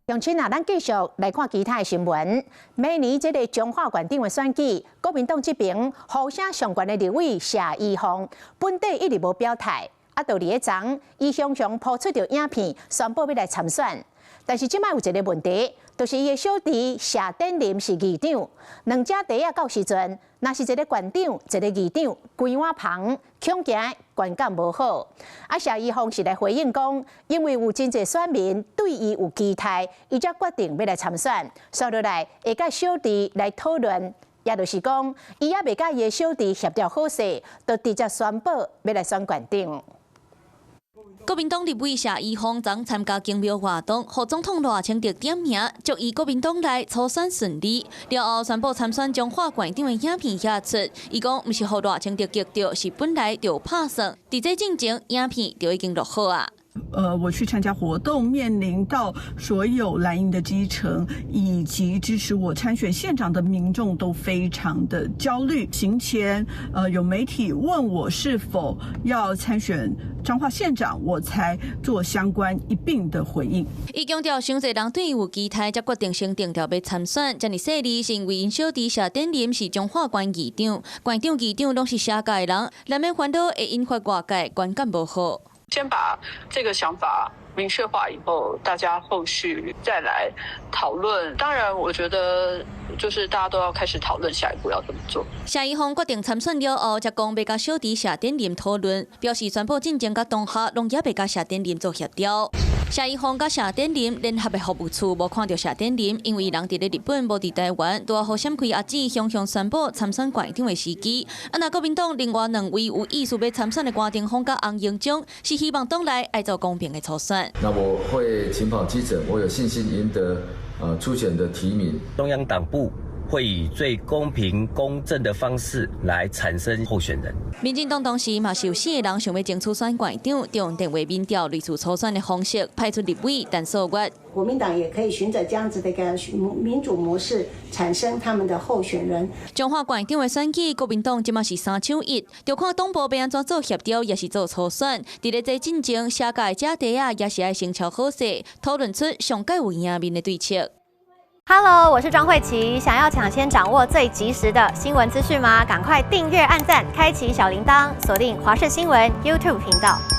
鄉親啊，咱繼續來看其他的新聞。明年這个彰化縣長的選舉，國民黨這邊呼聲上懸的立委謝宜鳳，本底一直無表態。啊，到佇咧昨，伊雄雄拋出著影片，宣布欲來參選。但是這擺有一个問題，就是伊的小弟謝典林是議長，兩者底仔到時陣，若是一个縣長，一个議長，規碗捧，恐驚觀感無好。啊，謝宜鳳是來回應講，因為有真濟選民對伊有期待，伊才決定欲來參選，紲落來會佮小弟來討論，也就是講，伊猶未佮伊的小弟協調好勢，就直接宣布欲來選縣長。國民黨立委謝宜鳳昨參加宮廟活動，予總統賴清德點名，祝伊國民黨內初選順利。了後宣布參選彰化縣長的影片遐出，伊講毋是予賴清德激著，是本來就有拍算。佇這進前，影片就已經錄好啊。我去參加活動，面臨到所有藍營的基層以及支持我參選縣長的民眾都非常的焦慮。行前，有媒體問我是否要參選彰化縣長，我才做相關一併的回應。伊強調，傷濟人對伊有期待，才決定先定調欲參選。遮爾細膩是因為𪜶小弟謝典林是彰化縣議長，縣長、議長攏是謝家的人，難免煩惱會引發外界觀感無好。先把這個想法明確化以後，大家後續再來討論。當然，我覺得就是大家都要開始討論下一步要怎麼做。謝宜鳳決定參選了後，才講欲佮小弟謝典林討論，表示宣布進前佮當下攏猶未佮謝典林做協調。謝宜鳳佮謝典林聯合的服務處無看著謝典林，因為伊人佇咧日本，無佇台灣，拄好閃開阿姊雄雄宣布參選縣長的時機。啊，若國民黨另外兩位有意思欲參選的郭庭鋒佮洪榮忠，是希望黨內愛做公平的初選。那我會勤跑基層，我有信心贏得初選的提名。中央黨部會以最公平公正的方式來產生候選人。民進黨當時嘛是有四个人想欲爭取選縣長，就用電話民調類似初選的方式派出立委陳素月。國民黨也可以循著這樣子的一個民主模式產生他們的候選人。彰化縣長的選舉，國民黨這馬是三搶一，就看黨部欲按怎做協調，抑是做初選。佇咧這進前，謝家的姐弟仔也是愛先敲好勢，討論出上蓋有贏面的對策。 Hello，我是莊慧琪。想要搶先掌握最及時的新聞資訊嗎？趕快訂閱、按讚、開啟小鈴鐺，鎖定華視新聞 YouTube 頻道。